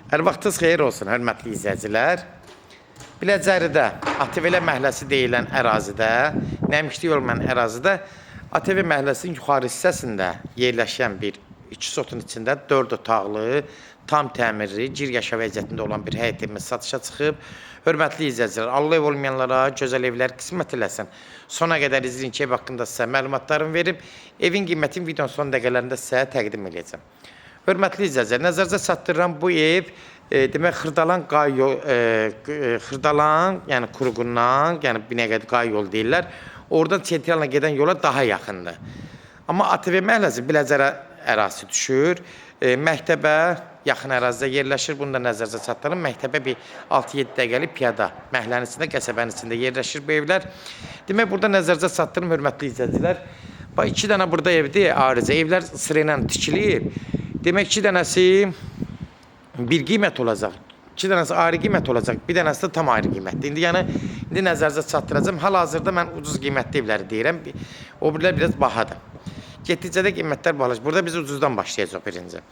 Hər vaxtınız xeyir olsun, hörmətli izləyicilər. Biləcəridə, ATV məhəlləsi deyilən ərazidə, Nəmişli yolman ərazidə ATV məhəlləsinin yuxarı hissəsində yerləşən bir 2 sotun içində 4 otaqlı, tam təmirli, gir yaşa vəziyyətində olan bir həyət evimiz satışa çıxıb. Hörmətli izləyicilər, Allah ev olmayanlara gözəl evlər qismət eləsin. Sona qədər izləyin ki, ev haqqında sizə məlumatlarımı verib, evin qiymətini videonun son dəqiqələrində sizə təqdim edəcəm. Hörmətli izləyicilər, nəzərinizə çatdırıram bu ev demək Xırdalan qay yol, Xırdalan, yəni Kuruqundan, yəni Binəqədi qay yolu deyirlər. Oradan Sentralına gedən yola daha yaxındır. Amma ATV məhəlləsi Biləcərə ərazisi düşür. Məktəbə yaxın ərazidə yerləşir. Bunu da nəzərinizə çatdırın. Məktəbə bir 6-7 dəqiqəlik piyada məhəllənin içində, qəsəbənin içində yerləşir bu evlər. Demək burada nəzərinizə çatdırım hörmətli izləyicilər. Bax 2 dənə burada evdir ayrıca. Evlər sırayla tikilib. Demək 2 dənəsi bir qiymət olacaq. 2 dənəsi ayrı qiymət olacaq, bir dənəsi də tam ayrı qiymətdir. İndi yəni indi nəzərinizə çatdıracağam. Hal-hazırda mən ucuz qiymətli evləri deyirəm. O birilər biraz bahadır. Getdikcə də qiymətlər bahalaşır. Burada biz ucuzdan başlayacağıq birinci.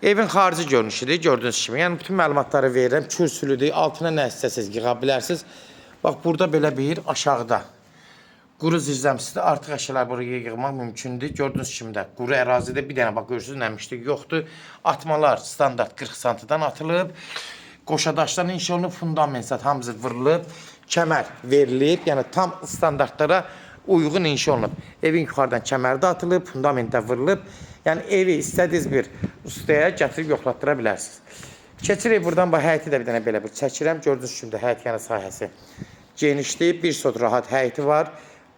Evin xarici görünüşüdür, gördüyünüz kimi. Yəni bütün məlumatları verirəm. Kürsülüdür, altına nə istəsəniz yığa bilərsiniz. Bax burada belə bir aşağıda quru zirzəmisidir. Artıq əşyalar buraya yığmaq mümkündür. Gördüyünüz kimi də quru ərazidə bir dənə bax görürsünüz nəmişlik yoxdur. Atmalar standart 40 santidən atılıb. Qoşa daşdan inşa olunub, fundament zat hamısı vurulub, kəmər verilib, yəni tam standartlara uyğun inşa olunub. Evin yuxarıdan kəmər də atılıb, fundament də vurulub. Yəni evi istədiyiniz bir ustaya gətirib yoxlatdıra bilərsiniz. Keçirik buradan bax həyəti də bir dənə belə bir çəkirəm. Gördüyünüz kimi də həyət yanı sahəsi genişdir. Bir sot rahat həyəti var.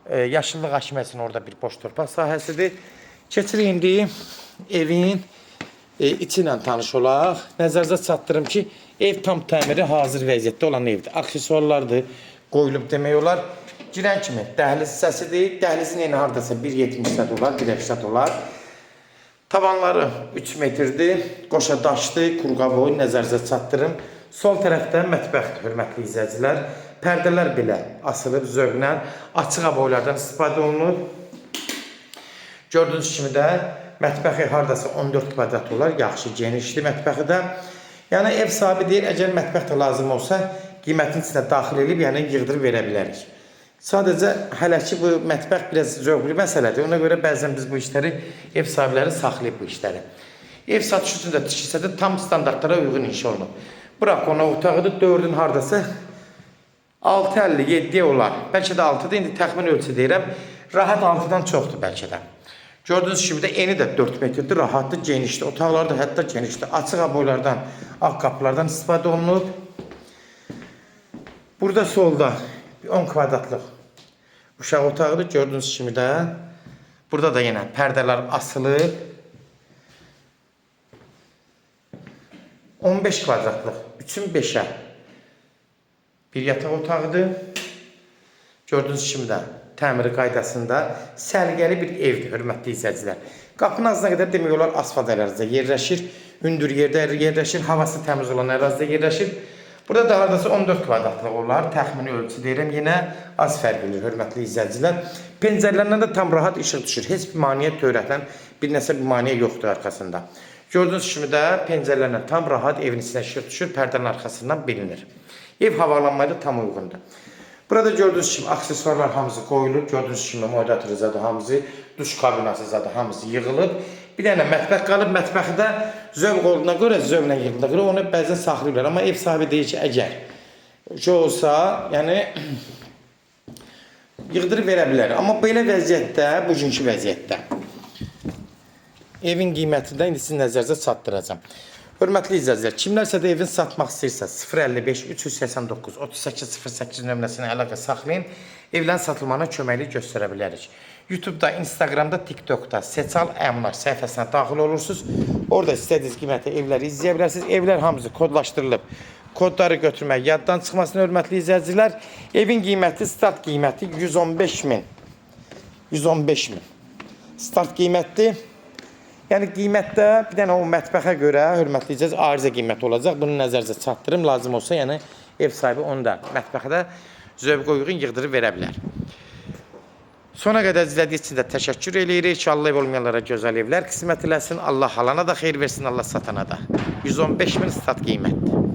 Yaşıllıq hakimiyyətinin orada bir boş torpaq sahəsidir. Keçirik indi evin içi ilə tanış olaq. Nəzərinizə çatdırım ki, ev tam təmiri hazır vəziyyətdə olan evdir. Aksesuarlardır, qoyulub demək olar. Girən kimi dəhliz hissəsidir. Dəhlizin eni hardasa 1,70 olar, 1,80 olar. Tavanları 3 metrdir, qoşa daşdır, kurqavoy nəzərinizə çatdırım. Sol tərəfdə mətbəxdir, hörmətli izləyicilər. Pərdələr belə asılıb zövqlə, açıq aboylardan istifadə olunub. Gördüyünüz kimi də mətbəxi hardasa 14 kvadrat olar, yaxşı genişdir mətbəxi də. Yəni ev sahibi deyir, əgər mətbəx də lazım olsa, qiymətin içinə daxil edib, yəni yığdırıb verə bilərik. Sadəcə hələ ki bu mətbəx biraz zövqlü məsələdir. Ona görə bəzən biz bu işləri ev sahibləri saxlayıb bu işləri. Ev satışı üçün də tikilsə də tam standartlara uyğun inşa olunub. Bura qonaq otağıdır, 4-ün hardasa 6,57 olar. Bəlkə də 6-dır, indi təxmin ölçü deyirəm. Rahat 6-dan çoxdur bəlkə də. Gördüyünüz kimi də eni də 4 metrdir, rahatdır, genişdir. Otaqlar da hətta genişdir. Açıq aboylardan, ağ qapılardan istifadə olunub. Burada solda 10 kvadratlıq uşaq otağıdır. Gördüyünüz kimi də burada da yenə pərdələr asılıb. 15 kvadratlıq 3-ün 5-ə bir yataq otağıdır. Gördüyünüz kimi də təmiri qaydasında səliqəli bir evdir, hörmətli izləyicilər. Qapının ağzına qədər demək olar asfalt ərazidə yerləşir. Hündür yerdə yerləşir, havası təmiz olan ərazidə yerləşir. Burada da hardasa 14 kvadratlıq olar, təxmini ölçü deyirəm, yenə az fərq edir, hörmətli izləyicilər. Pəncərələrindən də tam rahat işıq düşür. Heç bir maneə törətən bir nəsə bir maneə yoxdur arxasında. Gördüyünüz kimi də pəncərələrlə tam rahat evin içinə işıq düşür, pərdənin arxasından bilinir. Ev havalanmaya da tam uyğundur. Burada gördüyünüz kimi aksesuarlar hamısı qoyulub. Gördüyünüz kimi moderator zadı hamısı, duş kabinası zadı hamısı yığılıb. Bir dənə mətbəx qalıb. Mətbəxi də zövq olduğuna görə, zövqlə yığıldığına görə onu bəzən saxlayırlar. Amma ev sahibi deyir ki, əgər şey olsa, yəni yığdırıb verə bilər. Amma belə vəziyyətdə, bugünkü vəziyyətdə evin qiymətini də indi sizin nəzərinizə çatdıracağam. Hörmətli izləyicilər, kimlərsə də evini satmaq istəyirsə 055 389 38 08 nömrəsinə əlaqə saxlayın. Evlərin satılmağına köməklik göstərə bilərik. YouTube'da, Instagram'da, TikTok'da Seçal Əmlak səhifəsinə daxil olursunuz. Orada istədiyiniz qiymətə evləri izləyə bilərsiniz. Evlər hamısı kodlaşdırılıb. Kodları götürmək yaddan çıxmasın hörmətli izləyicilər. Evin qiyməti, start qiyməti 115 min. 115 min. Start qiymətdir. Yəni qiymətdə bir dənə o mətbəxə görə hörmətli izləyicilər ayrıca qiymət olacaq. Bunu nəzərinizə çatdırım. Lazım olsa, yəni ev sahibi onu da mətbəxə də zövqə uyğun yığdırıb verə bilər. Sona qədər izlədiyiniz üçün də təşəkkür eləyirik. Allah ev olmayanlara gözəl evlər qismət eləsin. Allah alana da xeyir versin, Allah satana da. 115 min stat qiymətdir.